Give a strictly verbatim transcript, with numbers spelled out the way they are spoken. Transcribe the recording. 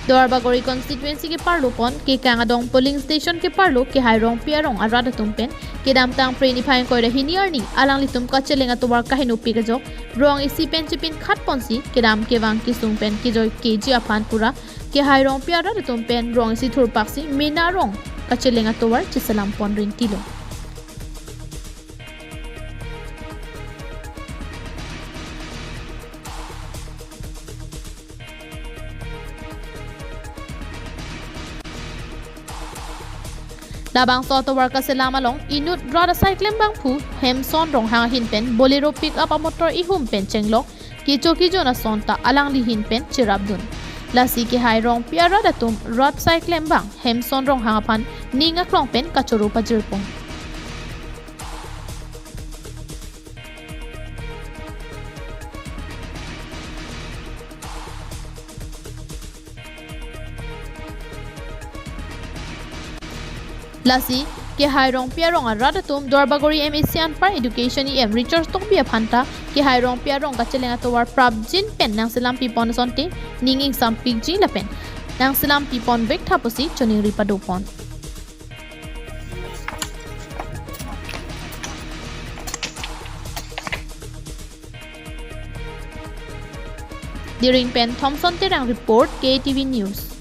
Duarbagori constituency keparlo pon Kekang Adong polling station keparlo Kehai Rongpi arong arat atum pen kedamtang Phre niphai ingkoi ra hini arni alanglitum kacheleng atovar kaheno pik ajok rong isi pen chipin khat ponsi kedam kevang kesung pen kejoi keji aphan pura Kehai Rongpi arat atum pen rong isi thurpaksi mena arong kacheleng atovar cheselam pon rinti lo. Labangso atovar kaselam along inut rat asai klembangphu Hemson Ronghang ahin pen Bolero pickup amotor ihum pen chenglok kecho kejun ason ta alangli ahin pen cherapdun. Lasi Kehai Rongpi arat atum rat asai klembang Hemson Ronghang aphan ning aklong pen kachoro pajirpon. Lasi Kehai Rongpi arong arat atum Duarbagori M A C anpar Education E M Richard Tokbi aphan ta Kehai Rongpi arong kacheleng atovar prapjin pen nangselam pipon asonte ning ingsam pikji lapen nangselam pipon vek tha pusi choningri padopon. Diring pen Thompson Terang report, K T V News.